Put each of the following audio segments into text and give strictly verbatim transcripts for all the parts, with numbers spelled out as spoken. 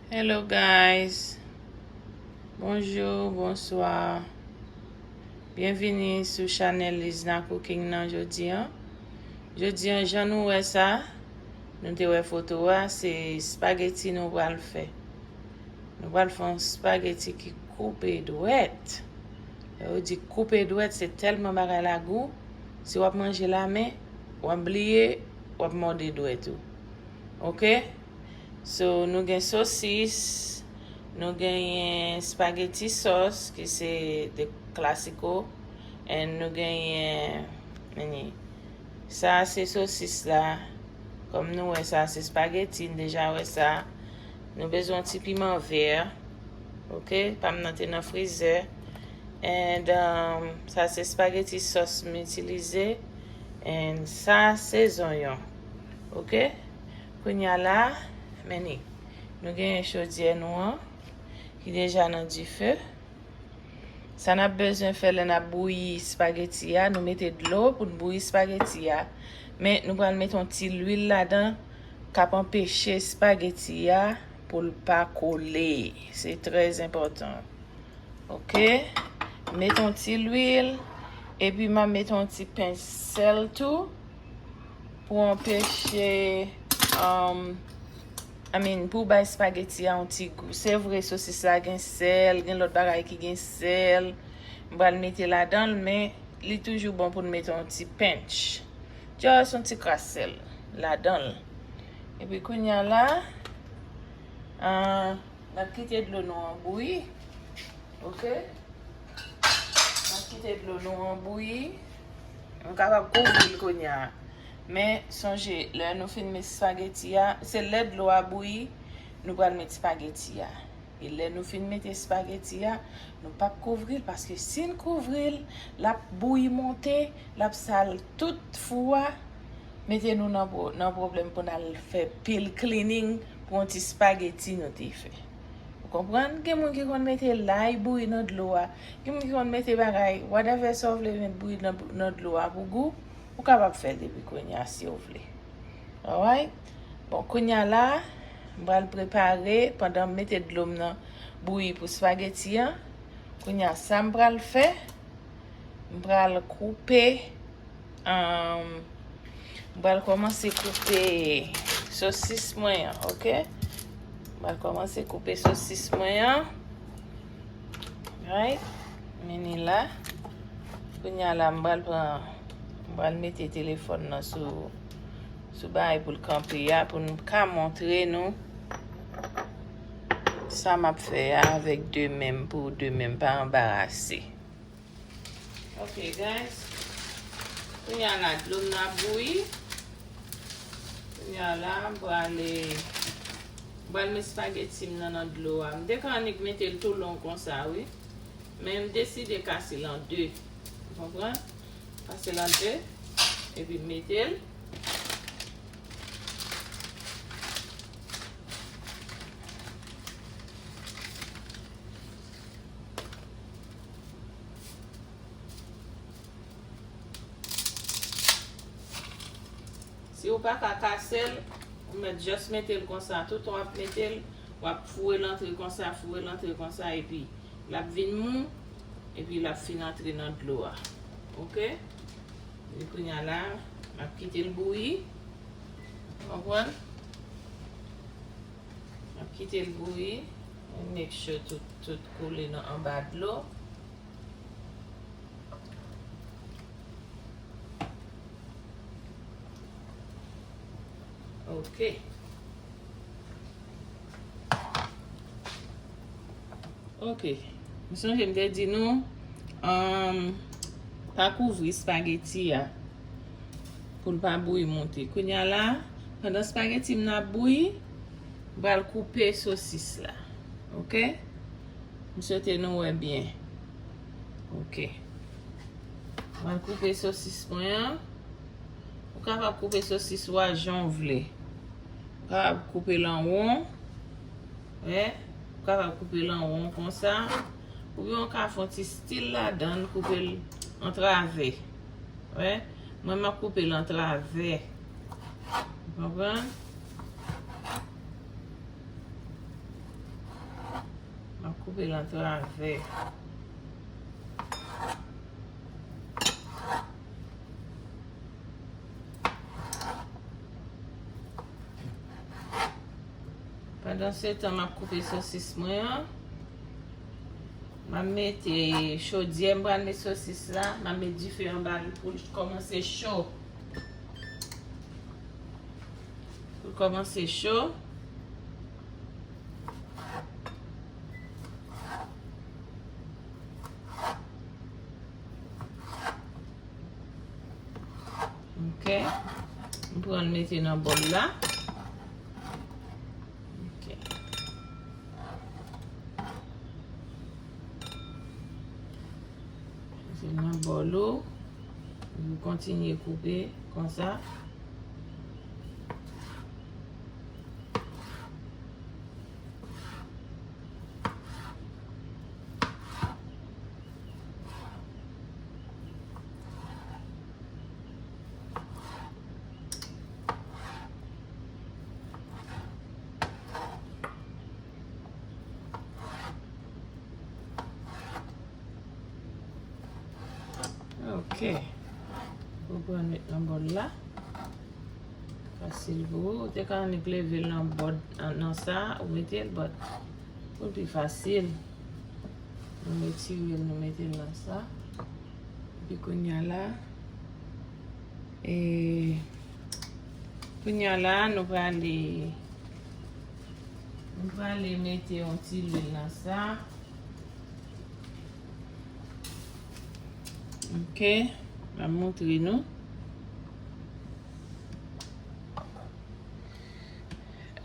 Hello guys. Bonjou, bonswa. Byenvini sou chanèl Lizna Cooking nan jodi an. Jodi an, jan nou wè sa, nou te wè foto a, se spaghetti nou pral fè. Nou pral fè yon spaghetti ki koupe dwèt. Lè yo di koupe dwèt, se tèlman bagay la gou, si w ap manje lamen, w ap bliye, w ap mòde dwèt ou. Oke? So, nou gen sosis, nou genyen spaghetti sauce, ki se the classico, and nou genyen, meni, sa se sosis la. Kòm nou wè sa, se spaghetti, n deja wè sa. Nou bezwen yon ti piman vè, oke? Pa m nan te nan frizè. And, um, sa se spaghetti sauce m itilize. And sa se zonyon, oke? Kounye a la, meni, nou genyen chodyè nou an, ki deja nan dife. Sa n ap bezwen fè lè n ap bouyi spageti a, nou mete dlo pou n bouyi spageti a. Men nou pral mete yon ti lwil ladan k ap anpeche spageti a pou l pa kole. Se trè enpòtan. Oke. Mete yon ti lwil. Epi m ap mete yon ti pench sèl tou. Pou anpeche, um, I mean, pou bay spageti a yon ti gou. Se vre, sosis la gen sèl, gen lòt bagay ki gen sèl. M pral mete ladan l, men li toujou bon pou n mete yon ti pench. Just yon ti kras sèl ladan l. Epi kounye a la, ah, n ap kite dlo nou an bouyi. Oke? N ap kite dlo nou an bouyi. Nou kapab kouvri l kounye a. Men, sonje, lè nou fin met spageti a, se lè dlo a bouyi, nou pral met spageti a. E lè nou fin mete spageti a, nou p ap kouvri l, paske si n kouvri l, l ap bouyi monte, l ap sal tout fou a, mete nou nan pwo-, nan pwoblèm pou n al fè pil cleaning pou yon ti spageti nou te fè. Ou konprann? Gen moun ki konn mete lay bouyi nan dlo a. Gen moun ki konn mete bagay, whatever sa w vle met bouyi nan, nan dlo a pou gou. Ou kapab fè l depi kounye a si w vle. Alright? Bon, kounye a la, m pral prepare pandan m mete dlo m nan bouyi pou spageti an. Kounye a, sa m pral fè, m pral koupe, um, m pral kòmanse koupe sosis mwen an, oke? M pral kòmanse koupe sosis mwen an. Right? Men li la. Kounye a la, m pral pran, m pral mete telefòn nan sou, sou bagay pou l kanpe a, pou m ka montre nou sa m ap fè a avèk de men m, pou de men m pa anbarase. Ok, guys. Kounye a la, dlo m nan ap bouyi. Kounye a la, m prale, m pral met spageti m nan, nan dlo a. M te ka annik mete l tou long konsa, wi. Men m deside kase l an de. Ou konprann? Kase l an de. Epi m mete l. Si w pa ka kase l, ou mèt just mete l konsa. Toutan w ap mete l, w ap foure l antre konsa, foure l antre konsa, epi l ap vin mou, epi l ap fin antre nan dlo a. Oke? Epi kounye a la, m ap kite l bouyi. Konprann? M ap kite l bouyi. Make sure tout, tout koule nan anba dlo. Ok. Ok. M sonje m te di nou, um, pa kouvri spageti a pou l pa bouyi monte. Kounye a la, pandan spageti m nan ap bouyi, m pral koupe sosis la. Ok? M swete nou wè byen. Ok. M pral koupe sosis mwen an. Ou kapab koupe sosis ou a jan w vle. Ou kapab koupe l an won. Wè. Ou kapab koupe l an won konsa. Oubyen ou ka fè yon ti stil ladan l, koupe l an travè. Wè. Mwen, m ap koupe l an travè. Ou konprann? Koupe l antravè. Pandan se tan, m ap koupe sosis mwen an. M ap mete chodyè, m pral met sosis la. M ap met dife anba li pou l kòmanse cho. Pou l kòmanse cho. Ok. M pran l mete nan bòl la. Ok. Mete nan bòl ou. Ou kontinye koupe konsa. Ok. Ou pran met nan bòl la. Fasil pou ou. Ou te ka annik leve l nan bòd, nan sa, ou mete l, but pou l pi fasil. Nou retire l, nou mete l nan sa. Epi kounye a la, e, kounye a la, nou prale, nou prale mete yon ti lwil nan sa. Ok, m ap montre nou.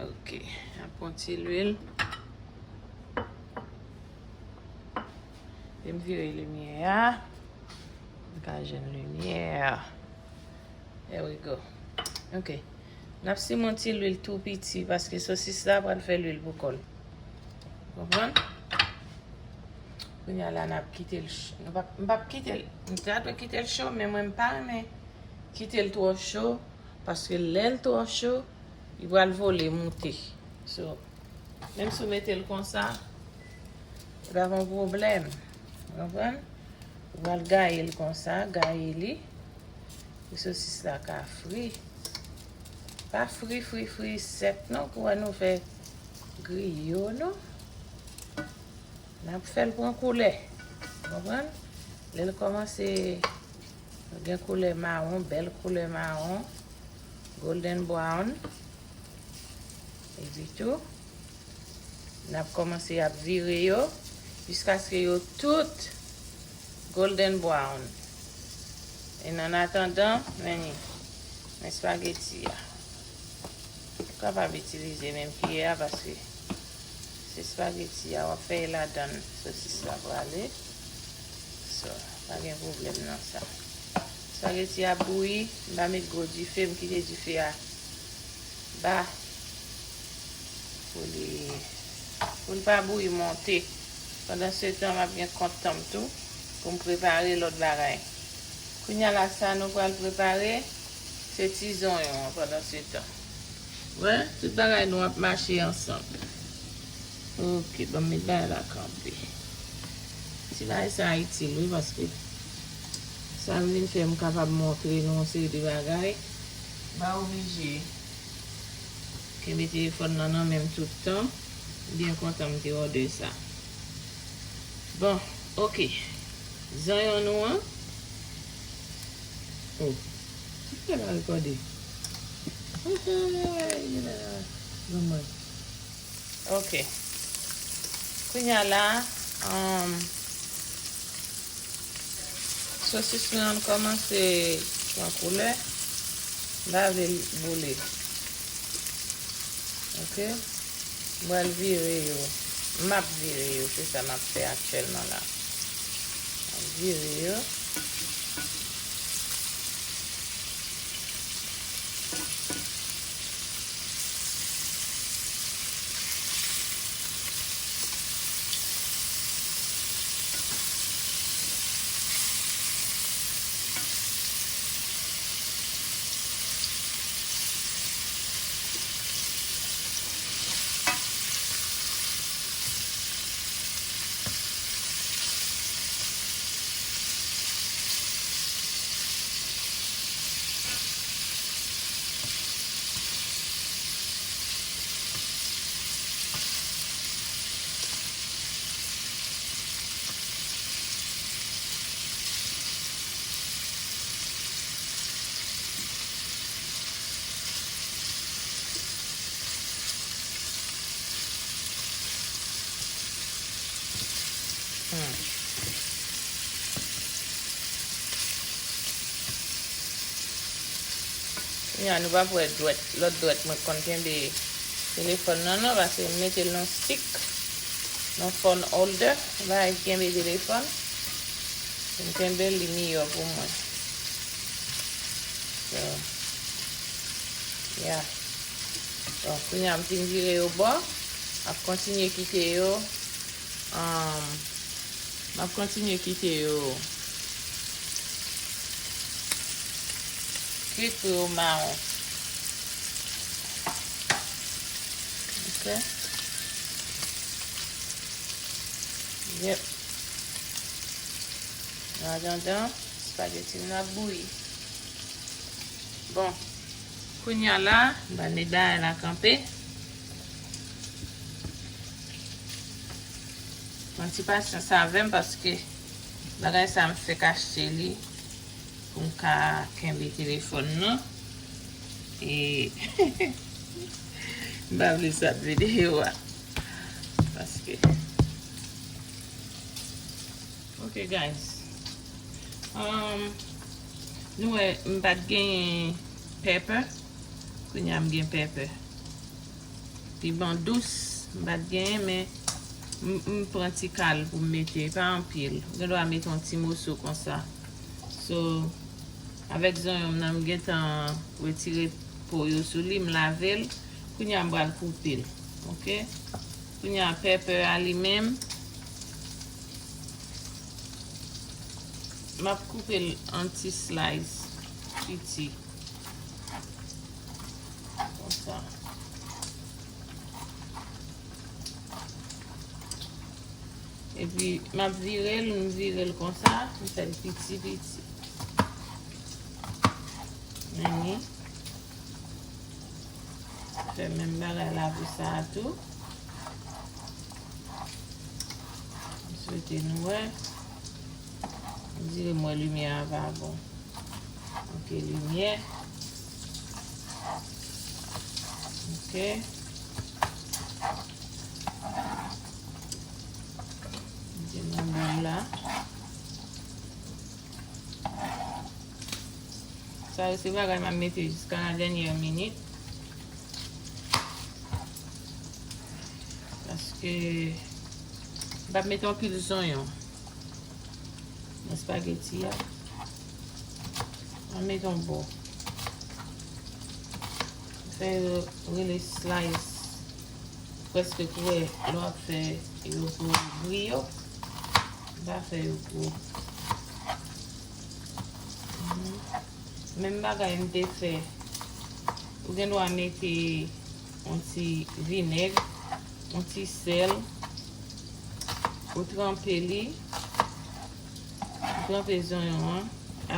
Ok, ap pran ti lwil. Lè m vire limyè a, m ka jwenn limyè. There we go. Ok. N ap simen yon ti lwil tou piti paske sosis la pral fè lwil pou kò l. Konprann? Kounye a la, n ap kite l ch-, nou p ap, m p ap kite l, m ta dwe kite l cho, men mwen m pa renmen kite l twò cho, paske lè l twò cho, li pral vole moute. So, menm si w mete l konsa, li pa gon pwoblèm. Ou konprann? Ou pral gaye l konsa, gaye li. Pou sosis la ka fri. Pa fri, fri, fri sèk non, pou wè nou fè griyo nou. N ap fè l pran koulè. Konprann? Lè l kòmanse gen koulè mawon, bèl koulè mawon, golden brown. Epi tou, n ap kòmanse ap vire yo jiskaske yo tout golden brown. E nan atandan, men ni, men espageti a. Ou kapab itilize menm kiyè a paske se espageti a w ap fè ladan sosis la prale. So, pa gen pwoblèm nan sa. Espageti a bouyi, m pa met gwo dife, m kite dife a ba pou li, pou l pa bouyi monte. Pandan se tan, m ap gen kont tan m tou pou m prepare lòt bagay. Kounye a la, sa nou pral prepare, se ti zonyon an pandan se tan. Wè, tout bagay nou ap mache ansanm. Ok, ban m met bagay la kanpe. Ti bagay sa itil, wi, paske sa vin fè m kapab montre nou yon seri de bagay. M pa oblije kenbe telefòn nan nan men m tout tan. M byen kontan m te òdè sa. Bon, ok. Zonyon nou an. Oh. Poukisa l pa rekòde? Hey, granmwen. Ok. Kounye a la, um, sosis mwen an kòmanse pran koulè. M pa vle l boule. Ok. M pral vire yo. M ap vire yo. Se sa m ap fè aktyèlman la. M ap vire yo. Kounye a nou p ap wè dwèt, lòt dwèt mwen konn kenbe telefòn nan, non, paske m mete l nan stick, nan phone holder, bagay ki kenbe telefòn. Pou m kenbe l, li miyò pou mwen. So, yeah. Bon, kounye a m fin vire yo bò, m ap kontinye kite yo, um, m ap kontinye kite yo kwit pou yo mawon. Ok. Yep. An atandan, espageti m nan ap bouyi. Bon, kounye a la, m pral met bagay la kanpe. Pran ti pasyans avè m paske bagay sa m fèk achte li pou m ka kenbe telefòn nan. E m pa vle sa videyo a. Paske Ok, guys. Um, nou wè, m pa t genyen pepper. Kounye a m gen pepper. Piman dous, m pa t genyen, men m, m pran ti kal pou m mete, pa anpil. Ou gen dwa mete yon ti moso konsa. So, avèk zonyon m nan, m gentan retire po yo sou li, m lave l. Kounye a m pral koupe l. Ok? Kounye a pepper a li menm, m ap koupe l an ti slice piti. Konsa. Epi, m ap vire l, m vire l konsa, m fè l piti piti. Men li. Fè menm bagay la pou sa a tou. M swete nou wè. M dire m wè limyè a pa bon. Ok, limyè. Ok. M dire nan bòl la. Sa yo se bagay m ap mete jiska la dènyè minit. Paske m p ap mete anpil zonyon nan espageti a. M ap mete yon bò. M fè yo rele slice. Prèske kou wè lè w ap fè yo pou griyo. M pa fè yo gwo. Mhm. Menm bagay m te fè. Ou gen dwa mete yon ti vinèg, yon ti sèl. Ou tranpe li. Ou tranpe zonyon an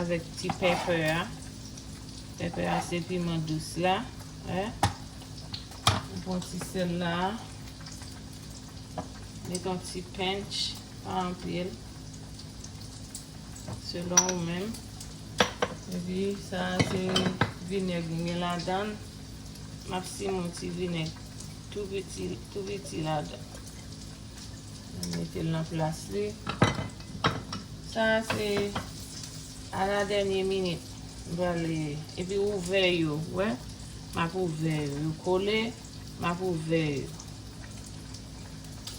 avèk ti pepper a. Pepper a se piman dous la. Wè. Ou pran ti sèl la. Met yon ti pinch, pa anpil. Selon ou menm. Epi sa a se vinèg m gen ladan l. M ap simen yon ti vinèg tou piti, tou piti ladan. Mwen mete l nan plas li. Sa a se a la dènyè minit. M prale, epi ouvè yo, wè. M ap ouvè yo, yo kole. M ap ouvè yo.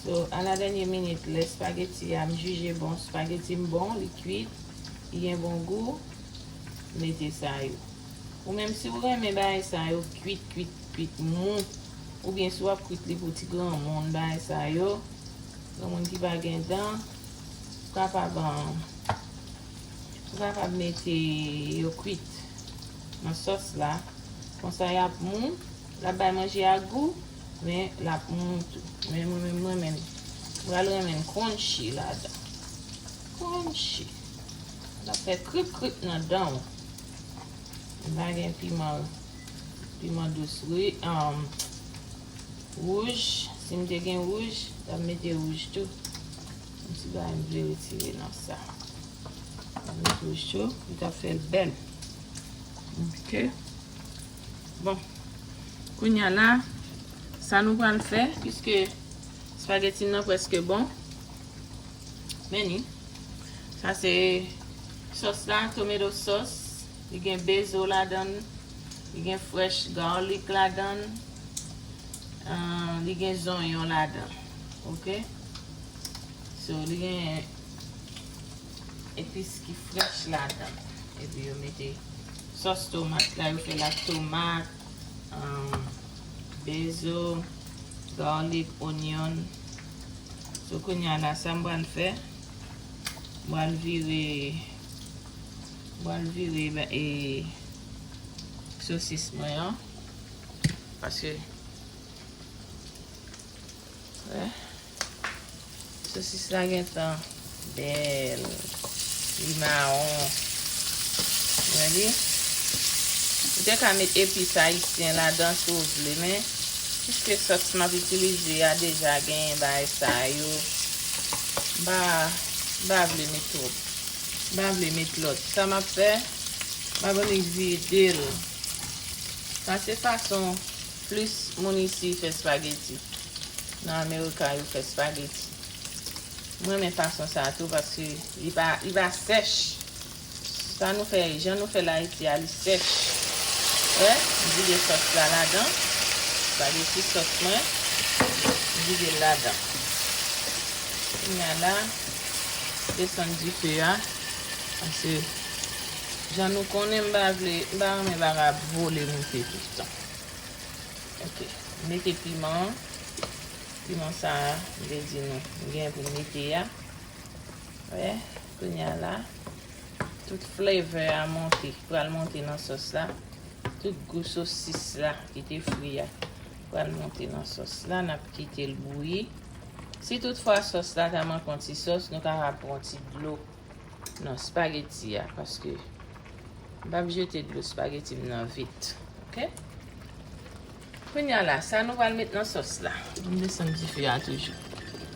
So, a la dènyè minit, lè espageti a, m jije bon, espageti m bon, li kwit, li gen bon gou, mete sa yo. Ou menm, si w renmen bagay sa yo kwit, kwit, kwit, mou, oubyen si w ap kwit li pou ti granmoun, bagay sa yo, granmoun ki pa gen dan, ou kapab, ou kapab mete yo kwit nan sòs la. Konsa, y ap mou. L ap bay manje a gou, men l ap mou tou. Men mwen menm, mwen menm, m pral renmen l crunchy ladan. Crunchy. L ap fè krip krip nan dan w. M pa gen piman, piman dous ri, um, wouj. Si m te gen wouj, m t ap mete wouj tou. Yon ti bagay m vle retire nan sa. M ap mete wouj tou, li t ap fè l bèl. Ok. Bon. Kounye a la, sa nou pral fè, piske espageti m nan prèske bon. Men ni. Sa se sòs la, tomato sauce. Li gen bezo ladan l. Li gen fresh garlic ladan l. Ah, li gen zonyon ladan l. Oke? So, li gen epis ki fresh ladan l. Epi yo mete sòs tomat la, yo fè l ak tomat, um, bezo, garlic, onion. So, kounye a la, sa m pral fè, m pral vire, m pral vire, e, sosis mwen an. Paske, wè, sosis la gentan bèl. Li mawon. Wè li? Ou te ka met epis ayisyen ladan si w vle, men piske sòs m ap itilize a deja genyen bagay sa yo, m pa, m pa vle met twòp. M pa vle met lòt. Sa m ap fè, m ap annik vide l. Sa se fason plis moun isi fè espageti. Nan Amerika, yo fè espageti. Mwen renmen fason sa a tou paske li pa, li pa sèch. Sa nou fè, jan nou fè l Ayiti a, li sèch. Wè, m vide sòs la ladan. Espageti sòs mwen. M vide l ladan. Kounye a la, desann dife a. Paske, jan nou konnen, m pa vle, m pa renmen bagay ap vole moute toutan. Ok, mete piman an. Piman sa a, m te di nou, m gen pou m mete a. Wè, kounye a la, tout flavor a monte, pral monte nan sòs la. Tout gou sosis la ki te fri a pral monte nan sòs la. N ap kite l bouyi. Si toutfwa sòs la ta manke yon ti sòs, nou ka pran yon ti dlo nan espageti a, paske m p ap jete dlo espageti m nan vit. Ok? Kounye a la, sa nou pral met nan sòs la. M desann dife a toujou.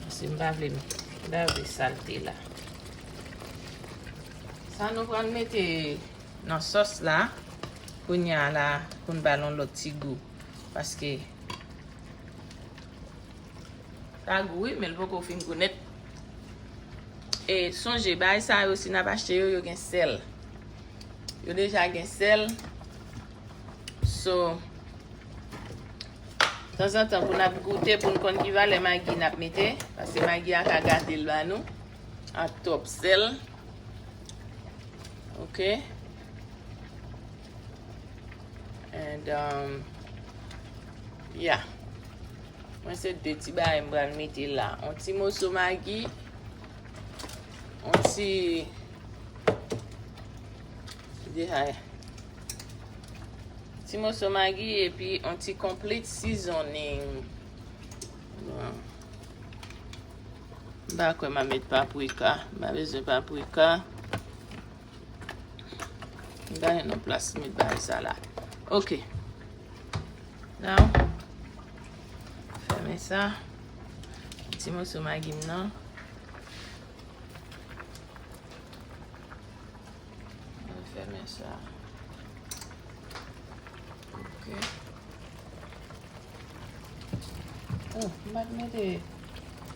Paske m pa vle, m pa vle salte la. Sa nou pral mete nan sòs la, kounye a la, pou n ba l yon lòt ti gou. Paske sa gou wi, men l poko fin gou nèt. E sonje, bagay sa yo, si n ap achte yo, yo gen sèl. Yo deja gen sèl. So, tanzantan, pou n ap goute, pou n konn ki valè magi n ap mete, paske magi a ka gate l ba nou, ak twòp sèl. Ok? And, um, yeah. Mwen se de ti bagay m pral mete la. On ti moso magi. On ti, ti moso magi epi on ti complete seasoning. Bon. M pa kwè m a met paprika. M pa bezwen paprika. M pa gen yon plas met bagay sa la. Ok. Now, fèmen sa. Ti moso magi m nan. Mwen fèmen sa. Ok. Oh, m pa t mete,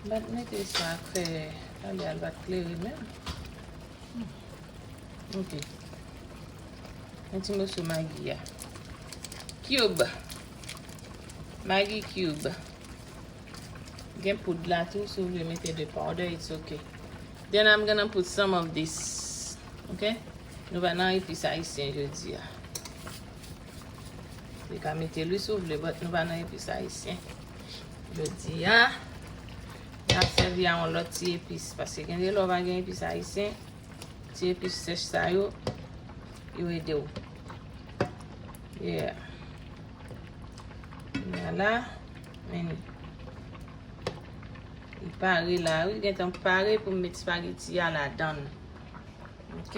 m pa t mete sa ak fè ale a, l pa t klere menm. Hmm. Ok. Yon ti moso magi a. Cube. Magi cube. Gen poud la tou, si w vle mete de powder, it's ok. Then I'm gonna put some of this. Ok? Nou pa nan epis ayisyen jodi a. Ou ka mete lwi si w vle, but nou pa nan epis ayisyen jodi a. N ap sèvi a yon lòt ti epis, paske gen de lè w pa gen epis ayisyen. Ti epis sèch sa yo, yo ede w. Yeah. Kounye a la, men li pare la wi, gentan pare pou m met espageti a ladan l. Ok?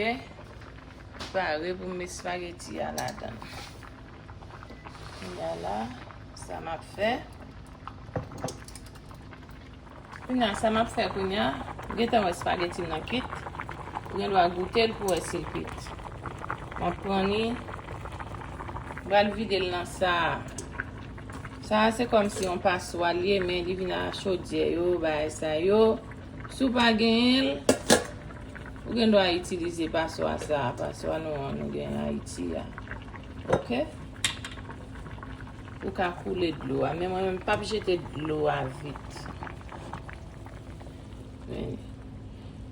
Pare pou m met espageti a ladan l. Kounye a la, sa m ap fè. Kounye a, sa m ap fè kounye a, m gentan wè espageti m nan kwit. Ou gen dwa goute l pou wè si l kwit. M ap pran li, m pral vide l nan sa a. Sa a se kòmsi yon paswa l ye, men li vin a chodyè yo, bagay sa yo. Si w pa genyen l, ou gen dwa itilize paswa sa a, paswa nou an nou gen Ayiti a. Oke? Ou ka koule dlo a. Men mwen menm, m p ap jete dlo a vit. Men,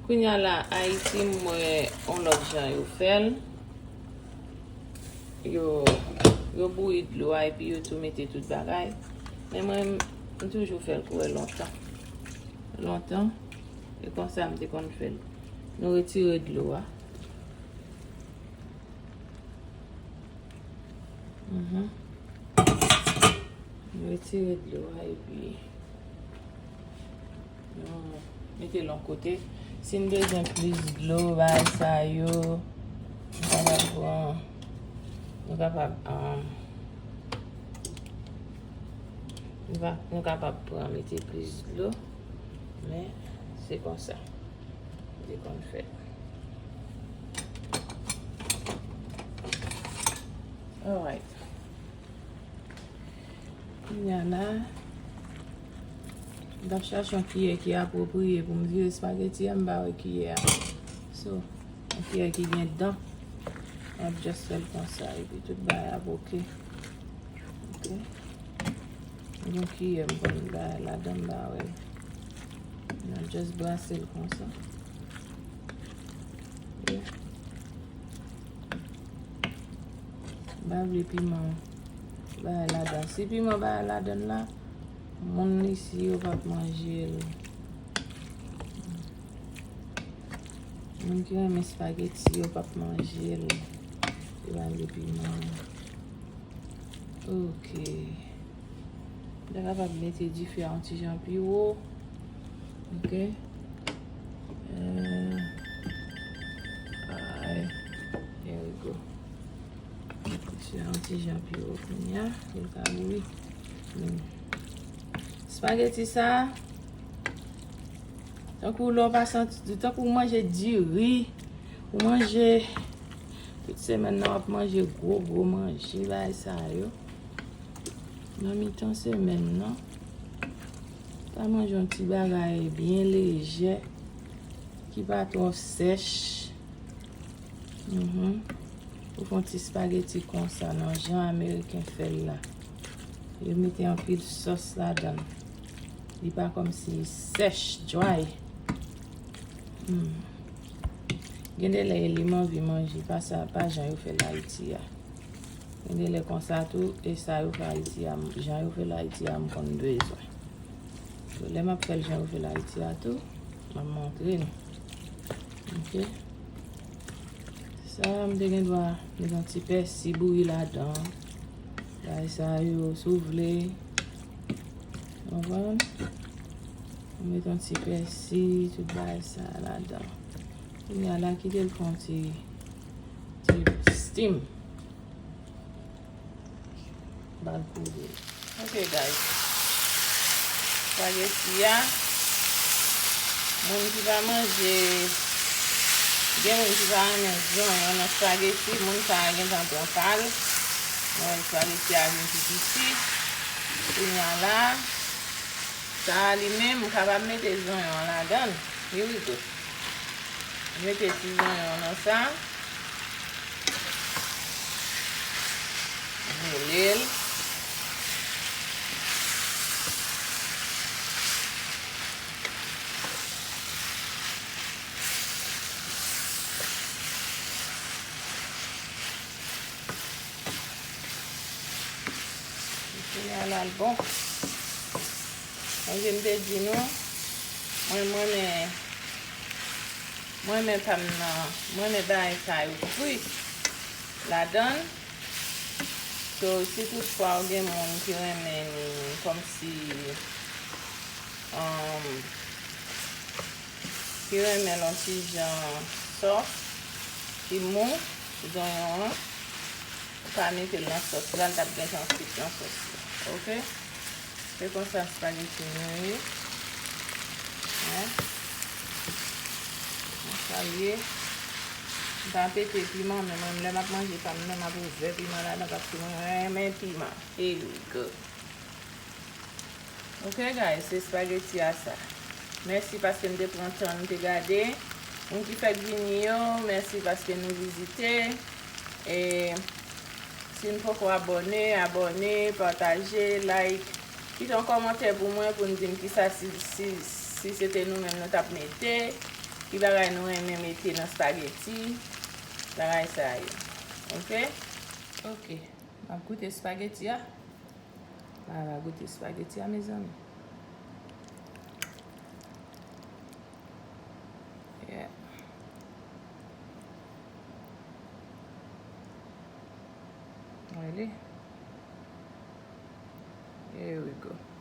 kounye a la, Ayiti, m wè yon lòt jan yo fè l. Yo, yo bouyi dlo a epi yo tou mete tout bagay. Men mwen, m toujou fè l kouwè lontan. Lontan. E konsa m te konn fè l. Nou retire dlo a. Mhm. Nou retire dlo a epi nou mete l yon kote. Si n bezwen plis dlo, bagay sa yo, nou kapab pran, nou kapab, um, nou va, nou kapab pran, mete plis dlo, men se konsa. Li konn fèt. Alright. Kounye a la, m t ap chache yon kiyè ki apwopriye pou m vire espageti a, m pa wè kiyè a. So, yon kiyè ki gen dan. M ap just fè l konsa, epi tout bagay ap oke. Oke. Yon kiyè m konn bay ladan m ba wè. N ap just brase l konsa. Yeah. M pa vle piman bay ladan. Si piman bay ladan la, moun isi yo p ap manje l. Moun ki renmen espageti yo p ap manje l. Yo pa vle piman. Oke. M ta kapab mete dife a yon ti jan pi wo. Oke. Euh, alright. There we go. Dife a yon ti jan pi wo kounye a. Pou l ka bouyi. Men. Espageti sa a, tankou lè w pa santi, tankou w manje diri, ou manje tout semèn nan, w ap manje gwo, gwo manje, bagay sa yo. Nan mitan semèn nan, ta manje yon ti bagay byen lejè, ki pa twò sèch. Mhm. Ou fè yon ti espageti konsa, nan jan ameriken fè l la. Yo mete anpil sòs ladan l. Li pa kòmsi sèch, dry. Hmm. Gen de lè li m anvi manje, pa sa, pa jan yo fè l Ayiti a. Gen de lè konsa tou, e sa yo fè Ayiti a, m- jan yo fè l Ayiti a, m konn bezwen. So, lè m ap fè l jan yo fè l Ayiti a tou, m ap montre nou. Oke. Sa a, m te gen dwa met yon ti pèsi bouyi ladan. Bagay sa yo, si w vle. Konprann? Ou met yon ti pèsi, tout bagay sa a ladan. Kounye a la, kite l fè yon ti, ti steam. Ba l koule. Ok, guys. Espageti a. Moun ki pa manje, gen moun ki pa renmen zonyon nan espageti, moun sa a gentan pran pa l. Mwen, espageti a vin pi piti. Kounye a la, sa a li menm, m kapab mete zonyon an ladan l. Here we go. Mete ti zonyon nan sa. Boule l. Kounye a la l bon. Tankou m te di nou, mwen, mwen renmen, mwen renmen pa m nan, mwen renmen bagay sa yo fri ladan l. So, si toutfwa ou gen moun ki renmen li kòmsi, um, ki renmen l yon ti jan sòs, ki mou, zonyon an, ou ka mete l nan sòs la, l t ap gentan kwit nan sòs la. Oke? Se konsa espageti nou ye. Hein? Konsa l ye. M pa pete piman, men mwen, lè m ap manje pa m nan, m ap ouvè piman ladan, paske mwen renmen piman. Here we go. Ok, guys, se espageti a sa. Mèsi paske n te pran tan n te gade. Moun ki fèk vini yo, mèsi paske nou vizite. E si n poko abòne, abòne, pataje, like. Kite yon kòmantè pou mwen pou n di m kisa si, si, si se te nou menm nou t ap mete. Ki bagay nou renmen mete nan spageti. Bagay sa yo. Oke? Oke. M ap goute spageti a. Mara goute spageti a, mezanmi. Yeah. Really? Here we go.